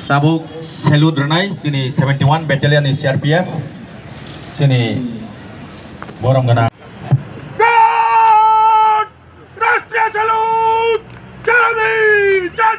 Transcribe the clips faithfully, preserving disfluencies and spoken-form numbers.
Tabuk salute rwnai chini seventy one battalion ni C R P F, chini borom gana. God! Rashtriya salute! Salami! Jai!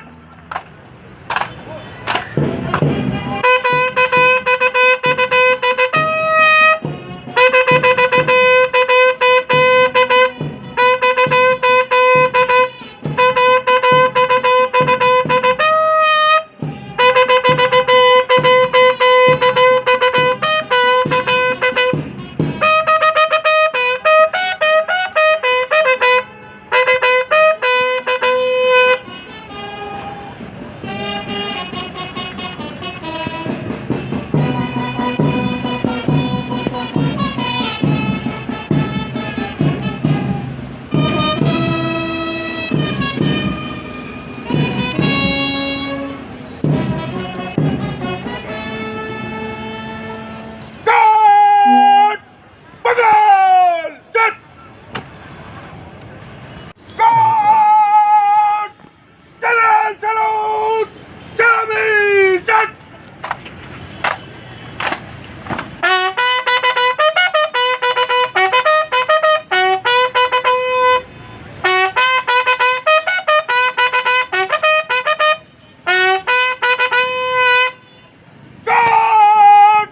God! Bagal! Jat! God! General salute! Salami! Jat! God!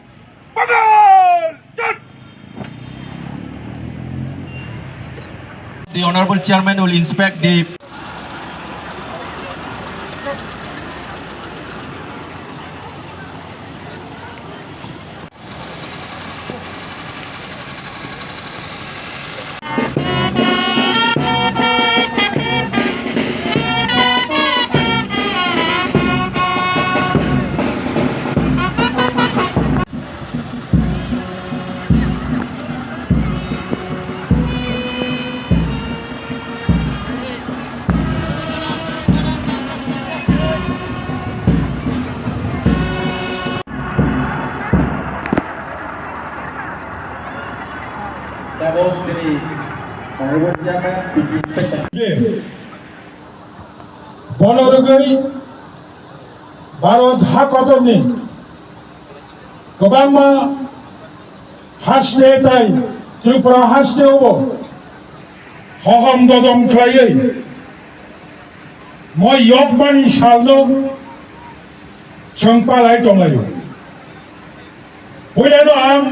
Bagal! Jat! The Honorable Chairman will inspect the Tabuk chini Honorable Chairman, P P Special. Bono rwgwi Bharat ha kotorni kwbangma haste tai Tripura hasteo bo hohom dodom khlaiwi moi yokmani salno chwng palai tonglaio. Puilano ang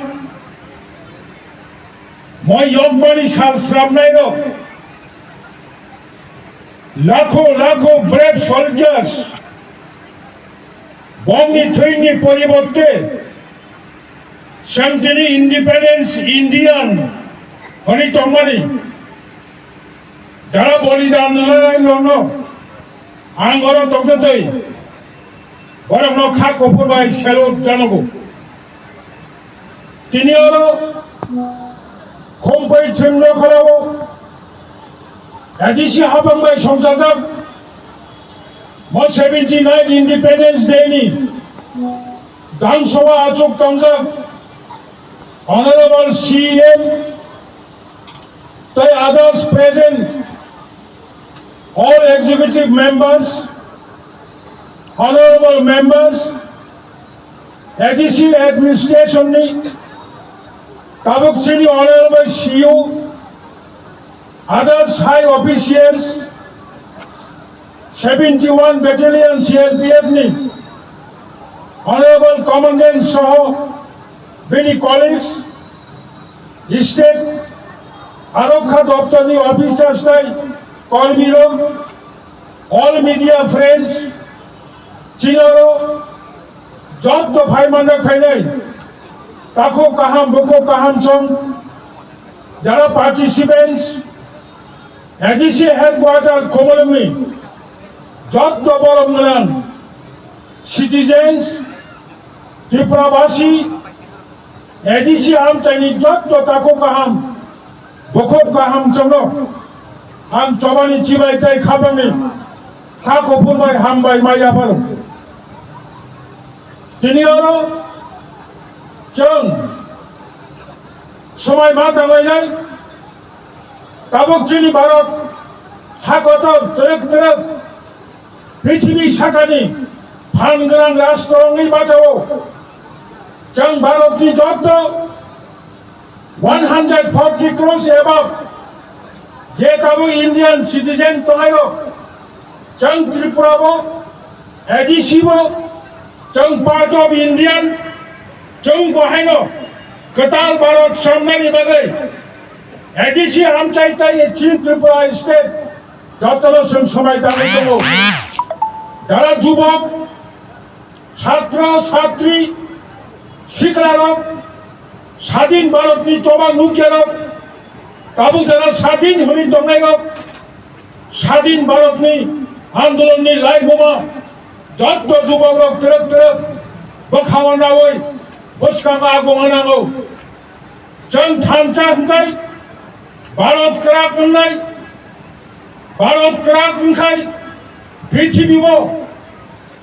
moi yokmani sal sramnairok lakho lakho brave soldiers bongni thwini poriborte chwng tini independence Indian hwnwi tongmani jara bolidan rwlairokno ang oro tongtwtwi borokno kha kuphur bai salute janago. Tini oro Khompui Thwimrokharao A D C habang bai songchajak mo seventy nine Independence Day ni Dam Sabha achuk tongjak Honorable C E M tei others present, all executive members, honorable members, A D C administration ni tabuk chini honorable C E O, others high officials, seventy one battalion C R P F ni honorable commandant soho bini colleagues, state arokha doptor ni officers tai kormi rok, all media friends, chini oro jotto phai manjak phainai takhuk kaham bukhuk kaham chwng jara participants, A D C headquarter Khumulwngni jotto borom gwnang citizens, Tripurabasi, A D C amchaini jotto takhuk kaham, bukhuk kaham chwngno ang chobani chibai tei khapangni kha kuphur bai hambai ma yapharo. Tini oro chwng swmai ma tanglainai. Tabuk chini Bharat Ha kotor twrwk twrwk prithibi sakani phan gwnang rashtra wngwi bachao. Chwng Bharatni jotto one hundred forty crores above je tabuk Indian citizen tongnai rok, chwng Tripura bo, A D C bo, chwng part of Indian, chwng bo haino kwtal Bharat samnani bagwi A D C hamchai tei chini Tripura state jotono chwng samai tangwi tongo. Jara jubok, chhatra, chhatri, siklarok, sadin Bharatni choba nukyarok, tabuk jara sadin hwnwi tongnairok, sadin Bharatni andolonni laibuma jotto jubokrok twrwk twrwk bwkhao naui bwskango agung nango. Chwng thansa hwnkhe Bharat kwrak wngnai, Bharat kwrak wngkhai prithibibo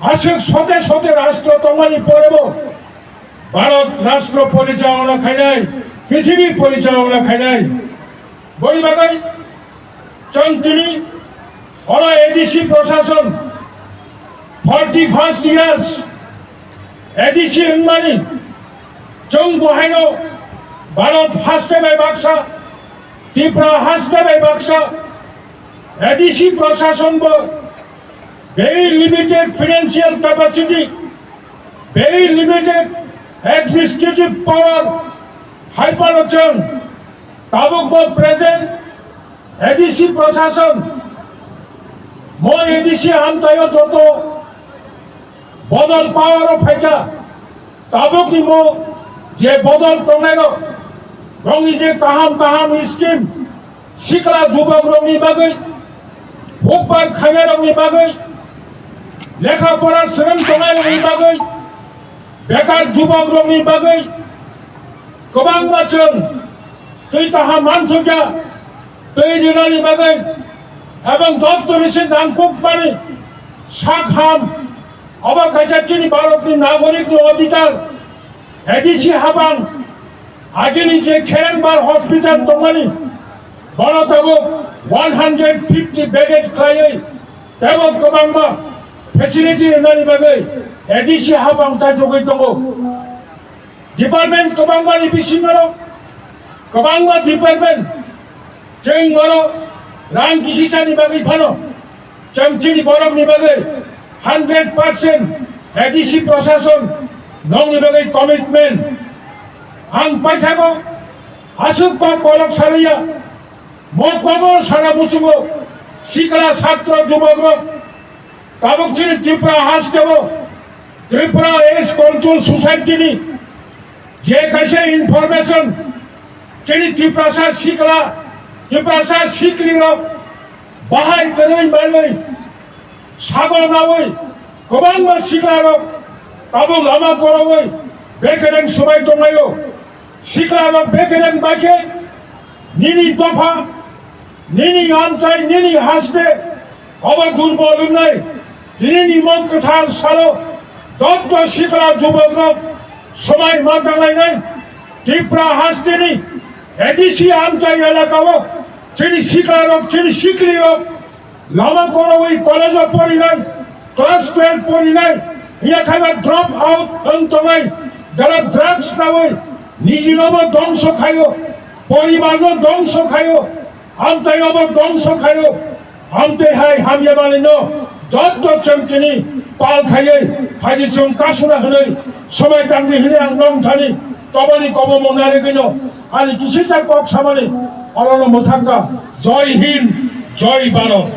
aswk sote sote rashtra tongmani porebo Bharat rashtra porichalo khainai, prithibi porichalo khainai. Boni bagwi chwng tini oro A D C proshashon forty first years A D C wngmani chwng bo haino Bharat haste bai baksa, Tripura haste bai baksa, A D C proshashon bo very limited financial capacity, very limited administrative power hai phano chwng tabuk bo present A D C proshashon mo A D C hamtaio joto bodol power o phaikha, tabukni mo je bodol tongnairok, rokni je kaham kaham scheme, sikla jubokrokni bagwi, hukbar khainairokni bagwi, lekha pora swrwng tongnairokni bagwi, bekar jubokrokni bagwi kwbangma chwng twi kaham manthokya, twi rinani bagwi, ebong joto bisi nangkukmani sak ham. Obo kaisa chini Bharatni nagorik ni odhikar. A D C habang agini je Kherengbar hospital tongmani, bono tabuk one hundred fifty bedded khlaiwi tebo kwbangma facility rwnani bagwi A D C habang chaithogwi tongo. Department kwbangmani bisingo kwbangma department chwng oro rang kisisani bagwi phano chwng chini borokni bagwi hundred percent A D C proshashon nokni bagwi commitment. Ang paithago aswk kok kolok saliya, mo kobo sana muchungo sikla chhatro jubokrok tabuk chini Tripura hasteo Tripura Ex Council Society ni je kaisa information chini Tiprasa sikla, Tiprasa sikli rok bahai kwrwi manwi sagol nawi kwbangma sikla rok tabuk lama korowi bekereng swbai tonglaio. Sikla rok bekereng bai khe nini dopha, nini amchai, nini haste obo durbol wngnai. Tini ni mok kwthar salo dopto sikla jubokrok swmai ma tanglainai. Tripura hasteni A D C amchai elakao chini sikla rok, chini sikli rok lama korowi college o porinai, class twelve porinai, ya khaiba drop out wng tongnai, dara drugs nawi nijinobo dongso khaio, poribarno dongso khaio, amchainobo dongso khaio. Amtwi hai hamya manwino jotto chwng tini pal khaiwi phaidi chwng kasuna hwnwi swmai tangdi hwnwi ang nong thani toboni kobo mwngnarigwino ani kisisa kok samani orono mwthangkha. Jai Hind, Jai Bharat.